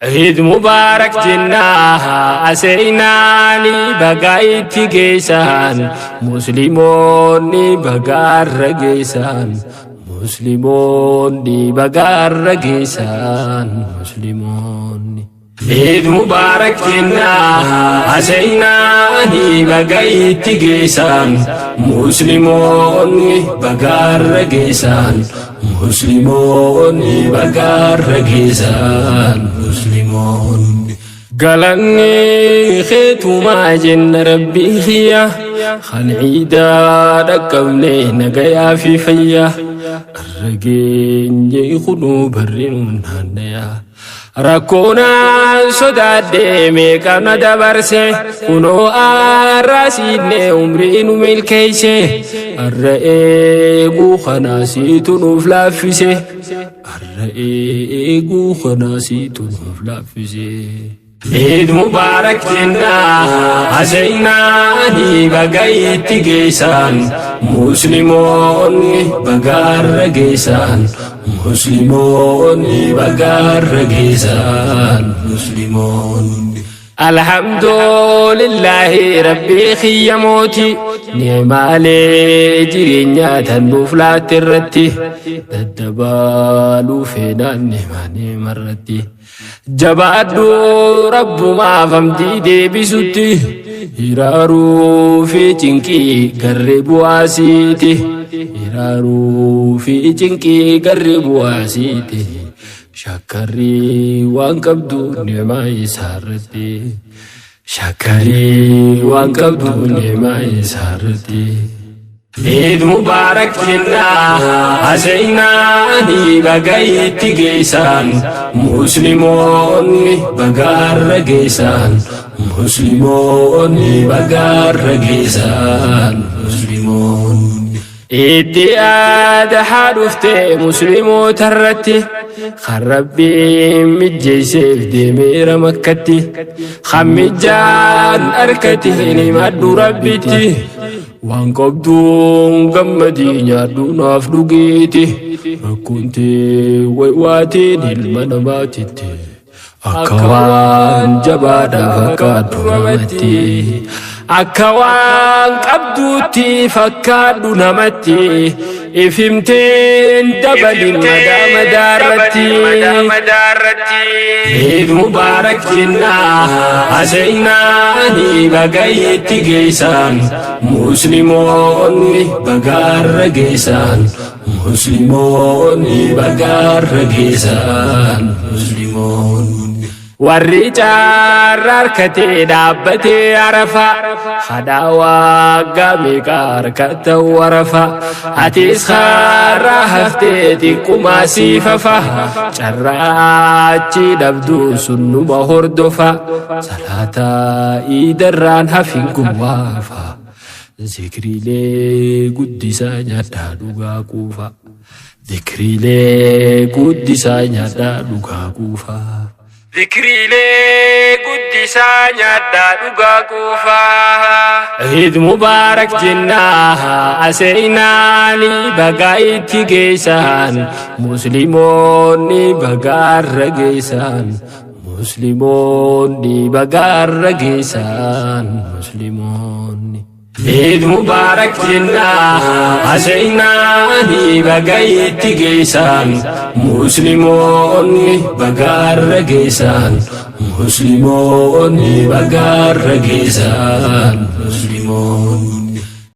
Eid Mubarak jennaa aseenaani bagaa itti geessan, Musliimoonni bagaarra geessan, Musliimoonni bagaarra geessan, Musliimoonni. Eid Mubarak jennaa aseenaani bagaa itti geessan, Musliimoonni bagaarra geessan, Musliimoonni bagaarra geessan, Musliimoonni. Galanni keetumaa jenna Rabbii kiyya, kan ciidaa dhaqqabne nagayaa fi fayyaa. Arra geenye kunuu barri nuun naannayaa. Rakkoonaan sodaadhee meeqa na dabarse, kunoo arraa siinne umrii nu milkeeyse. Arra eeguu kanaa siitu nuuf laaffise. Arra eeguu kanaa siitu nuuf laaffise. Eid Mubarak jennaa aseenaani baga itti geessan, Musliimoonni bagaarra geessan, Musliimoonni bagaarra geessan, Musliimoonni. Alhamdulillahi Rabbii kiyya mooti, ni'imaalee jireenyaa tan nuuf laatte irratti daddabaaluu feenaan ni'ima ni'imarratti. Jabaadhu Rabbumaaf hamdii deebisutti, hiraaruu fi cinqii garree bu'aasiiti. Hiraaruu fi cinqii garree bu'aasiiti. Shakkarrii waan qabdu ni'ima isaarratti. Shakkarii waan qabdu ni'ima isaarratti. Eid Mubarak jennaa aseenaani baga itti geessan, Musliimoonni bagaarra geessan, Musliimoonni bagaarra geessan, Musliimoonni. Itti adahaa dhuftee Musliimoota irratti, kan Rabbiin mijjeesseef deemeera Makkatti, kan mijjaan harkatti hin himadhu Rabbitti. Waan qabduun gammadii nyaadhu naaf dhugiiti. Rakkoon tee waywaatiin ilma namaatitti. Akka waan jabaadha fakkaadhu namatti. Akka waan qabduutti fakkaadhu namatti. Ifimteen dabalin madaa madaarratti. Eid Mubarak jennaa aseenaani baga itti geessan, Musliimoonni bagaarra geessan, Musliimoonni bagaarra geessan, Musliimoonni. Warri caarraa harkatee dhaabbatee Arafa, hadhaa waggaa meeqa harkata warafa. Atis har'a haftee xiqqumaa siifafa, carraachi dhabduu sunnuma hordofa. Salaataa iidarraan hafin gowwaafa. Zikriilee guddisaa nyaadhaa dhugaa quufa. Zikriilee guddisaa nyaadhaa dhugaa quufa. Zikriilee guddisaa nyaadhaa dhugaa quufa. Eid Mubarak jennaa aseenaani baga itti geessan, Musliimoonni bagaarra geessan, Musliimoonni bagaarra geessan, Musliimoonni. Eid Mubarak jennaa aseenaani baga itti geessan, Musliimoonni bagaarra geessan, Musliimoonni bagaarra geessan, Musliimoonni.